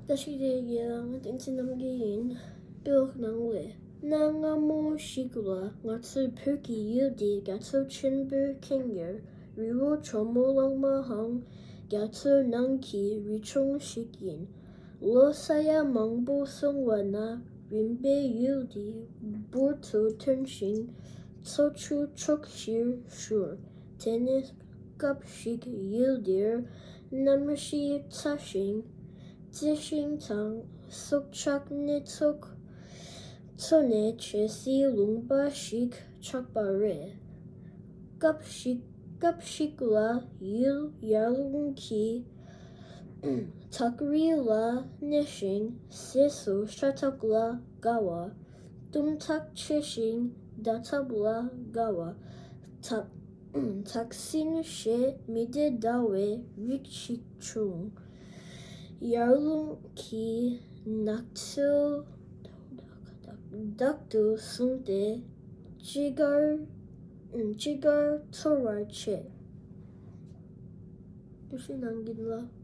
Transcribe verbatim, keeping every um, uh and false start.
བཀྲ་ཤིས་བདེ་ལེགས། ང་བསྟན་འཛིན་རྣམ་རྒྱལ་ཡིན། དཔེ་ཀློག་ནང་ལས། གནའ་སྔ་མོ་ཞིག་ལ་ང་ཚོའི་བོད་ཀྱི་ཡུལ་འདི་རྒྱ་མཚོ་ཆེན་པོས་ཁེངས་ཡོད། རི་བོ་ཇོ་མོ་གླང་མ་ཧང་རྒྱ་མཚོའི་ནང་གི་རི་ལྗོངས་ཤིག་ཡིན། ལོ་ས་ཡ་མང་པོ་སོང་བ་ན་རིམ་པས་ཡུལ་འདི་འབུར་དུ་ཐོན་ཞིང་མཚོ་ཆུ་ཕྱོགས་བཞིར་བཞུར། དེ་ནས་སྐབས་ཤིག་ཡུལ་འདིར་གནམ་གཤིས་ཚ་ཞིང་བཙན་ཤིང་དང་སྲོག་ཆགས་སྣ་ཚོགས་འཚོ་གནས་བྱེད་སའི་ལུང་པ་ཞིག་ཆགས་པ་རེད། སྐབས་ཤིག་སྐབས་ཤིག་ལ་ཡུལ་ཡར་ཀླུང་གི་ཐག་རིང་ལ་གནས་ཤིང་ཟས་སུ་ཤ་ཐག་ལ་དགའ་བ། ལྟུམ་ཐག་ཆེ་ཞིང་མདའ་ཐབས་ལ་དགའ་བ། ཐག་ཐག་སྲིན་ཞེས་མི་བདེ་ཟླ་བའི་རིགས་ཤིག་བྱུང་། ཡར་ཀླུང་གི་ནགས་ཚལ་བདག་ཏུ་བཟུང་སྟེ་ཅི་དགར་ཅི་དགར་འཚོ་བར་བྱེད། ཐུགས་རྗེ་གནང་གི་ལ།